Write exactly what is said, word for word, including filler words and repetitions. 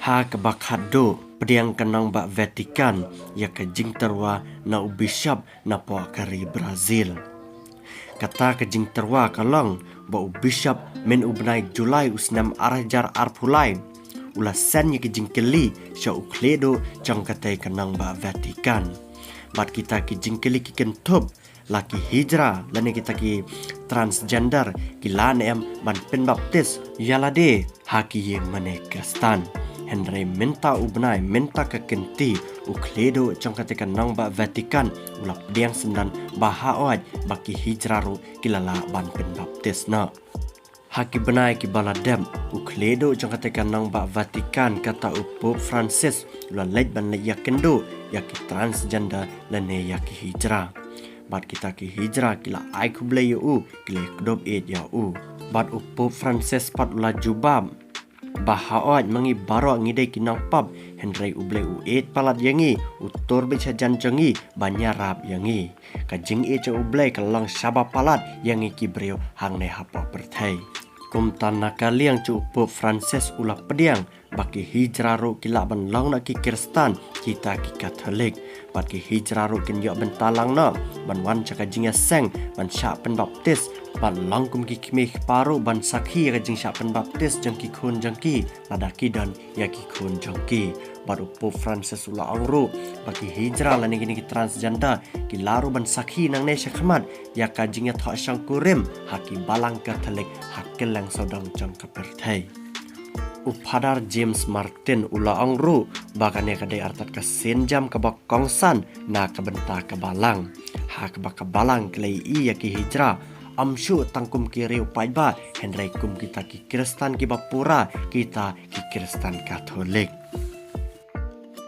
Ha kaba khatduh, pdiang ka nongbah Vatican ïa ka jingtyrwa na u bishop napoh ka ri Brazil. Kata ka jingtyrwa ka long ba u bishop mynne u bnai July u snem ar hajar arphew lai u la send ïa ka jingkylli sha u khlieh duh jong katei ka nongbah Vatican. Bad kita ki jingkylli ki kynthup la ki hijra lane kita ki transgender ki lah ne em ban pynbaptis ïa lade ha ki ïingmane Khristan. Hynrei mynta u bnai, mynta ka kynti, u khlieh duh jong katei ka nongbah Vatican u la pdiang syndon ba hooid ba ki hijra ruh ki la lah ban pynbaptis noh. Ha ki bnai kiba la dep, u khlieh duh jong katei ka nongbah Vatican kata u Pope Francis u la leit ban leit ïakynduh ïa ki transgender lane ïa ki hijra. Bad kita ki hijra ki la ai khublei ïa u, ki la ïakdup ïeit ïa u. Bad u Pope Francis pat u la jubab ba hooid ma ngi baroh ngi dei ki nongpap, hynrei u Blei u ïeit palat ïa ngi, u tur beit hajan jong ngi ban ïarap ïa ngi. Ka jingïeit jong u Blei ka long shaba palat ïa ngi ki briew hangne hapoh pyrthei. Kumta na ka liang jong u Pope Francis u la pdiang ba ki hijra ruh ki lah ban long noh ki Khristan, kita ki Katholik. Bad ki hijra ruh kin ïoh bynta lang noh ban wan sha ka jingïaseng ban shah pynbaptis, ban long kum ki kmie kpa ruh ban sakhi ïa ka jingshah pynbaptis jong ki khun jong ki lada ki don ïa ki khun jong ki. Bad u Pope Francis u la ong ruh ba ki hijra lane kine ki transgender ki lah ruh ban sakhi nangne shakhmat ïa ka jingïathoh shongkurim ha ki balang Katholik ha kylleng sawdong jong ka pyrthei. U Father James Martin u la ong ruh ba kane ka dei artat ka sienjam kaba kongsan na ka bynta ka balang, ha kaba ka balang ka la ïohi ïa ki hijra ym shuh tang kum ki riew paidbah, hynrei kum kita ki Khristan kiba pura, kita ki Khristan Katholik.